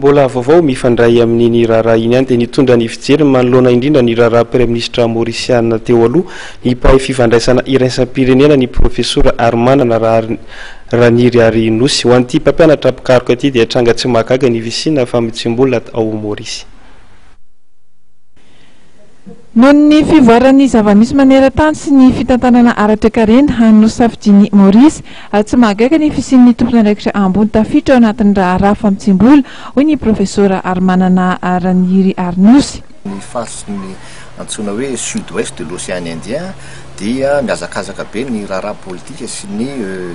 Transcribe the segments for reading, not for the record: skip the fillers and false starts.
Mbola vaovao mifandray amin'iny raharaha iny ihany dia nitondra ny fijeriny manoloana indrindra ny raharaha Praiminisitra Maorisiana teo aloha ny mpahay fifandraisana iraisam-pirenena ny Profesora Harimanana Raniriarinosy. Ho an'ity mpampianatra mpikaroka ity dia tranga tsy mahagaga ny fisiana famotsiam-bola ao Maorisy. Noho ny fivoaran'ny zava-misy maneran-tany sy ny fitantanana ara-toekarena nosafidian'i Maorisy, tsy mahagaga ny fisian'ny tompon'andraikitra ambony tafiditra ao anatin'ny raharaha famotsiam-bola, hoy ny Profesora Harimanana Raniriarinosy. Ny faritry ny antsoina hoe Sud-Ouest de l'Océan Indien dia mihazakazaka be ny raharaha politika sy ny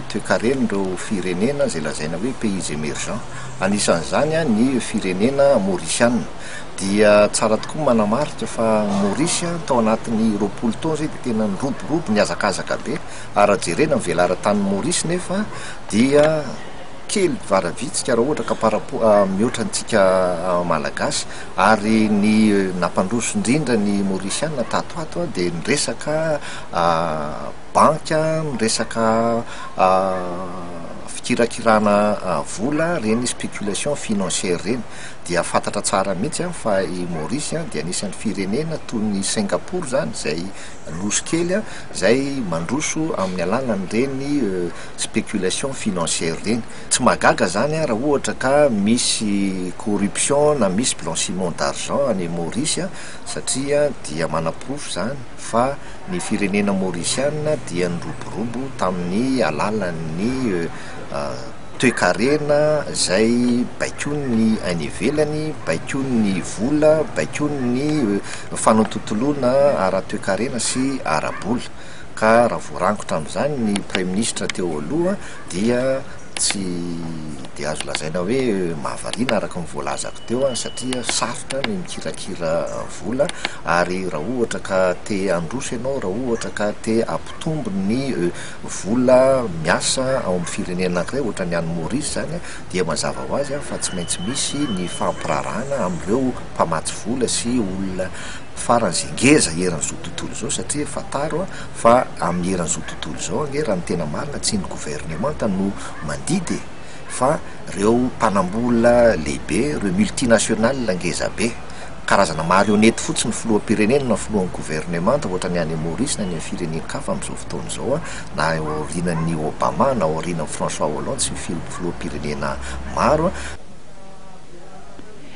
toekaren'ireo firenena izay lazaina hoe pays émergents. Anisan'izany ny firenena Maorisiana. Dia tsara tokoa ny manamarika fa Maurice tao anatin'ny 20 taona izay dia tena niroborobo, nihazakazaka be. Ary raha jerena ny velaran-tanin'i Maurice nefa dia kely varavitsika raha ohatra ka par rapport mihoatra antsika Malagasy. Ary ny nampandroso indrindra ny Maurisiana tato ho ato dia ny resaka banky, ny resaka fikirakirana vola, ireny spéculation financière ireny. dia fantatra tsara mihitsy fa i Maurice dia anisan'ny firenena toy ny Singapour izany izay nosy kely izay mandroso amin'ny alalan'ireny spéculation financière ireny. Tsy mahagaga izany raha ohatra ka misy corruption na misy blanchiment d'argent any Maurice satria dia manaporofo izany fa ny firenena maorisiana dia niroborobo tamin'ny alalan'ny Toekarena izay baikoin'ny any ivelany, baikoin'ny vola, baikoin'ny fanatontoloana ara-toekarena sy ara-bola. Ka raha voarangotra amin'izany ny praiminisitra teo aloha dia tsy dia azo lazaina hoe mahavariana araka ny voalazako teo satria sarotra ny mikirakira vola ary raha ohatra ka te handroso ianao, raha ohatra ka te hampitombo ny vola miasa ao amin'ny firenena anankiray ohatra ny any Maurice izany dia mazava ho azy fa tsy maintsy misy ny fampiraharahana amin'ireo mpamatsy vola sy olona faran'izay ngeza eran'izao tontolo izao satria fantaro fa amin'ny eran'izao tontolo izao ange raha ny tena marina tsy ny governemanta no mandidy e fa ireo mpanambola lehibe ireo multinationales ngeza be Karazana marionnette fotsiny ny filoham-pirenena na filohan'ny governemanta ohatra ny any Maurice na any amin'ny firenen-kafa amin'izao fotoana izao na aorianan'i Obama na aorianan'i François Hollande sy ny filoham-pirenena maro.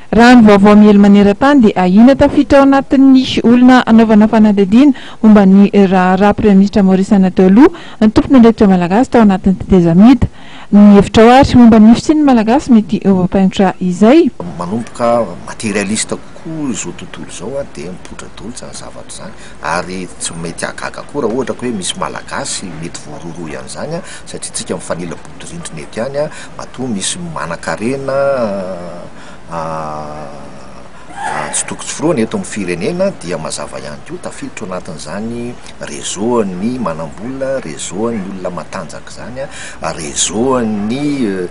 Raha ny vaovao miely maneran-tany dia ahiana tafiditra ao anatin'ny olona hanaovana fanadihadiana momba ny raharaha Praiminisitra Maorisana teo aloha ny tompon'andraikitra malagasy tao anatin'ny tetezamita. Ny hevitrao ary momba ny fisian'ny Malagasy mety ho voapaingotra izay? Manomboka materialiste kokoa izao tontolo izao dia mipoitra daholo izany zavatra izany ary tsy mety hahagaga koa raha ohatra ka hoe misy Malagasy mety voarohirohy an'izany satria tsika mifanila bodirindrina eto ihany matoa misy manankarena Tsy toko tsy forohana eto amin'ny firenena dia mazava ihany koa tafiditra ao anatin'izany réseau an'ny manambola, réseau an'ny olona matanjaka izany, réseau an'ny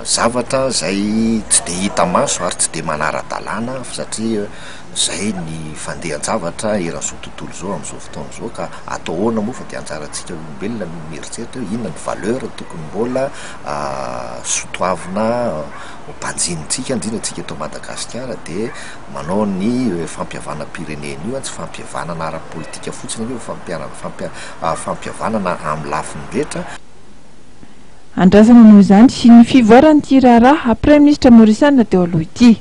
zavatra izay tsy dia hita maso ary tsy dia manara-dalàna satria izay ny fandehan-javatra eran'izao tontolo izao amin'izao fotoana izao ka atao ahoana moa fa dia anjarantsika olombelona no mieritreritra hoe inona ny valeur tokony mbola sotoavina Banjinintsika, indrindra antsika eto Madagasikara dia manao ny fampihavanam-pirenena io, tsy fampihavanana ara-politika fotsiny io fa fampihavanana amin'ny lafiny rehetra. Andrasana noho izany ny fivoaran'ity raharaha Praiminisitra Maorisiana teo aloha ity.